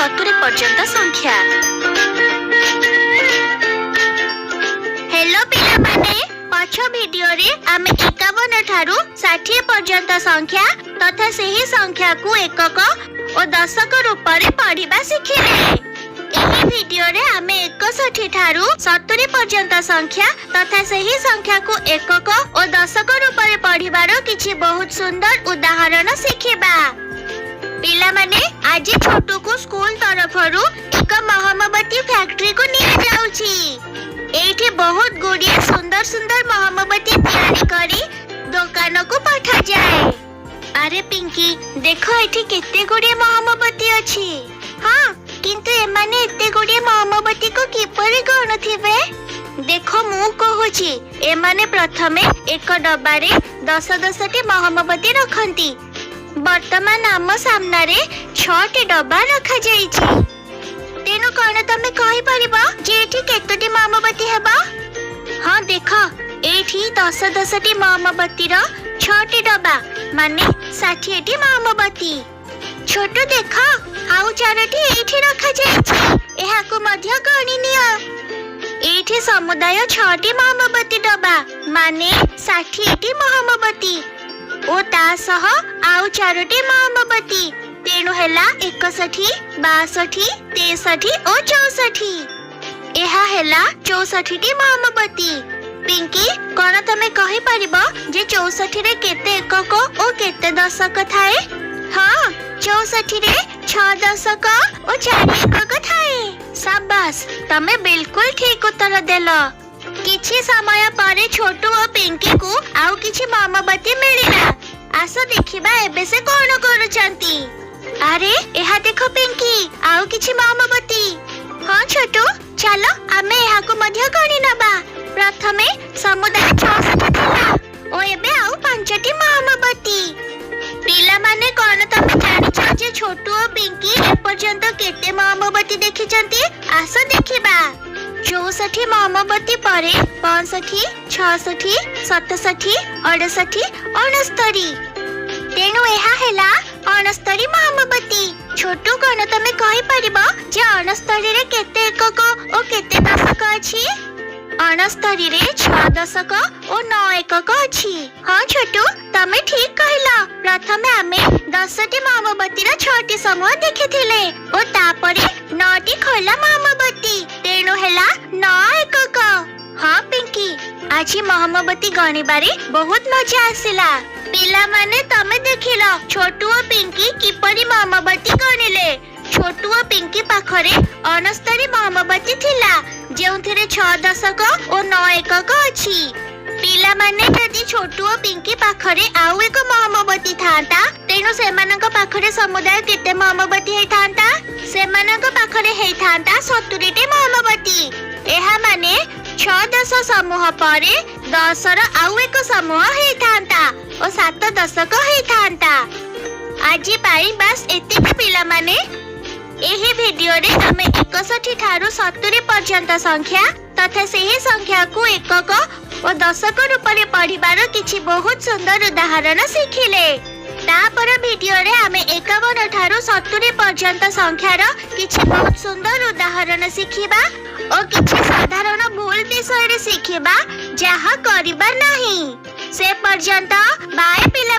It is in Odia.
70 ପର୍ଯ୍ୟନ୍ତ ସଂଖ୍ୟା। ହ୍ୟାଲୋ ପିଲାମାନେ, ପଛ ଭିଡିଓରେ ଆମେ 51 ଠାରୁ 60 ପର୍ଯ୍ୟନ୍ତ ସଂଖ୍ୟା ତଥା ସେହି ସଂଖ୍ୟାକୁ ଏକକ ଓ ଦଶକ ରୂପରେ ପଢିବା ଶିଖିଲେ। ଏହି ଭିଡିଓରେ ଆମେ 61 ଠାରୁ 70 ପର୍ଯ୍ୟନ୍ତ ସଂଖ୍ୟା ତଥା ସେହି ସଂଖ୍ୟାକୁ ଏକକ ଓ ଦଶକ ରୂପରେ ପଢିବାର କିଛି ବହୁତ ସୁନ୍ଦର ଉଦାହରଣ ଶିଖିବା। ପିଲାମାନେ, ଆଜି ଛୋଟୁକୁ ସ୍କୁଲ ତରଫରୁ ଏକ ମହମବତୀ ଫ୍ୟାକ୍ଟ୍ରିକୁ ନିଆଯାଉଛି। ଏଇଠି ବହୁତ ଗୁଡ଼ିଏ ସୁନ୍ଦର ସୁନ୍ଦର ମହମବତୀ ତିଆରି କରି ଦୋକାନକୁ ପଠାଯାଏ। ଆରେ ପିଙ୍କି, ଦେଖ, ଏଠି କେତେ ଗୁଡ଼ିଏ ମହମବତୀ ଅଛି। ହଁ, କିନ୍ତୁ ଏମାନେ ଏତେ ଗୁଡ଼ିଏ ମହମବତୀକୁ କିପରି ଗଣୁଥିବେ? ଦେଖ, ମୁଁ କହୁଛି। ଏମାନେ ପ୍ରଥମେ ଏକ ଡବାରେ ଦଶ ଦଶଟି ମହମବତୀ ରଖନ୍ତି। ବର୍ତ୍ତମାନ ଆମ ସାମ୍ନାରେ ଛଅଟି ଡବା ରଖାଯାଇଛି। ତେଣୁ କଣ ତମେ କହିପାରିବ ଯେ ଏଠି କେତୋଟି ମହମବତୀ ହେବ? ହଁ, ଦେଖ, ଏଇଠି ଦଶ ଦଶଟି ମହମବତୀର ଛଅଟି ଡବା, ମାନେ 60ଟି ମହମବତୀ। ଛୋଟୁ, ଦେଖ, ଆଉ ଚାରୋଟି ଏଇଠି ରଖାଯାଇଛି। ଏହାକୁ ମଧ୍ୟ ଗଣି ନିଅ। ଏଇଠି ସମୁଦାୟ ଛଅଟି ମହମବତୀ ଡବା, ମାନେ 60ଟି ମହମବତୀ ଓ ତା ସହ ଆଉ ଚାରୋଟି ମହମବତୀ। ତେଣୁ ହେଲା 61, 62, 63 ଓ 64। ଏହା ହେଲା 64ଟି ମହମବତୀ। ପିଙ୍କି, କଣ ତମେ କହିପାରିବ ଯେ 64ରେ କେତେ ଏକକ ଓ କେତେ ଦଶକ ଥାଏ? ହଁ, 64ରେ ଛଅ ଦଶକ ଓ ଚାରି ଏକକ ଥାଏ। ସାବାସ, ତମେ ବିଲକୁଲ ଠିକ ଉତ୍ତର ଦେଲ। କିଛି ସମୟ ପରେ ଛୋଟୁ ଓ ପିଙ୍କିକୁ ଆଉ କିଛି ମହମବତୀ ମିଳିଲା। ଆସ ଦେଖିବା ଏବେ ସେ କଣ କରୁଛନ୍ତି। ଆରେ, ଏହା ଦେଖ ପିଙ୍କି, ଆଉ କିଛି ମହମବତୀ। ହଁ ଛୋଟୁ, ଚାଲ ଆମେ ଏହାକୁ ମଧ୍ୟ ଗଣି ନବା। ପ୍ରଥମେ ସମୁଦାୟ 64 ଥିଲା ଓ ଏବେ ଆଉ ପାଞ୍ଚଟି ମହମବତୀ। ପିଲାମାନେ, କଣ ତମେ ଜାଣିଛ ଯେ ଛୋଟୁ ଓ ପିଙ୍କି ଏପର୍ଯ୍ୟନ୍ତ କେତେ ମହମବତୀ ଦେଖିଛନ୍ତି? ଆସ ଦେଖିବା। 64 ମହମବତୀ ପରେ 65, 66, 67, 68, 69। ତେଣୁ ଏହା ହେଲା 69 ମହମବତୀ। ଛୋଟୁ, କଣ ତମେ କହିପାରିବ ଯେ 69ରେ କେତେ ଏକକ ଓ କେତେ ଦଶକ ଅଛି? 69ରେ ଛଅ ଦଶକ ଓ ନଅ ଏକକ ଅଛି। ହଁ ଛୋଟୁ, ତମେ ଠିକ କହିଲ। ପ୍ରଥମେ ଆମେ 10ଟି ମହମବତୀର ଛଅଟି ସମୂହ ଦେଖିଥିଲେ ଓ ତାପରେ ନଅଟି ଖୋଲା ମହମବତୀ। ତେଣୁ ହେଲା ନଅ ଏକକ। ହଁ ପିଙ୍କି, ଆଜି ମହମବତୀ ଗଣିବାରେ ବହୁତ ମଜା ଆସିଲା। ପିଲାମାନେ, ତମେ ଦେଖିଲ ଛୋଟୁ ଓ ପିଙ୍କି କିପରି ମହମବତୀ ଗଣିଲେ। ଛୋଟୁ ଓ ପିଙ୍କି ପାଖରେ 69 ମହମବତୀ ଥିଲା, ଯେଉଁଥିରେ ଛଅ ଦଶକ ଓ ନଅ ଏକକ ଅଛି। ପିଲାମାନେ, ଯଦି ଛୋଟୁ ଓ ପିଙ୍କି ପାଖରେ ଆଉ ଏକ ମହମବତୀ ଥାନ୍ତା, ତେଣୁ ସେମାନଙ୍କ ପାଖରେ ସମୁଦାୟ କେତେ ମହମବତୀ ହେଇଥାନ୍ତା? ସେମାନଙ୍କ ପାଖରେ ହେଇଥାନ୍ତା 70ଟି ମହମବତୀ। ଏହା ମାନେ ଛଅ ଦଶ ସମୂହ ପରେ 10ର ଆଉ ଏକ ସମୂହ ହେଇଥାନ୍ତା ଓ ସାତ ଦଶକ ହେଇଥାନ୍ତା। ଆଜି ପାଇଁ ବାସ୍ ଏତିକି। ପିଲାମାନେ, ଏହି ଭିଡିଓରେ ଆମେ 61 ଠାରୁ 70 ପର୍ଯ୍ୟନ୍ତ ସଂଖ୍ୟା ତଥା ସେହି ସଂଖ୍ୟାକୁ ଏକକ ଓ ଦଶକ ରୂପରେ ପଢିବାର କିଛି ବହୁତ ସୁନ୍ଦର ଉଦାହରଣ ଶିଖିଲେ। ତାପର ଭିଡିଓରେ ଆମେ 51 ଠାରୁ 70 ପର୍ଯ୍ୟନ୍ତ ସଂଖ୍ୟାର କିଛି ବହୁତ ସୁନ୍ଦର ଉଦାହରଣ ଶିଖିବା ଓ କିଛି ସାଧାରଣ ଭୁଲ ବିଷୟରେ ଶିଖିବା, ଯାହା କରିବା ନାହିଁ। ସେ ପର୍ଯ୍ୟନ୍ତ ବାଏ ପିଲାମାନେ।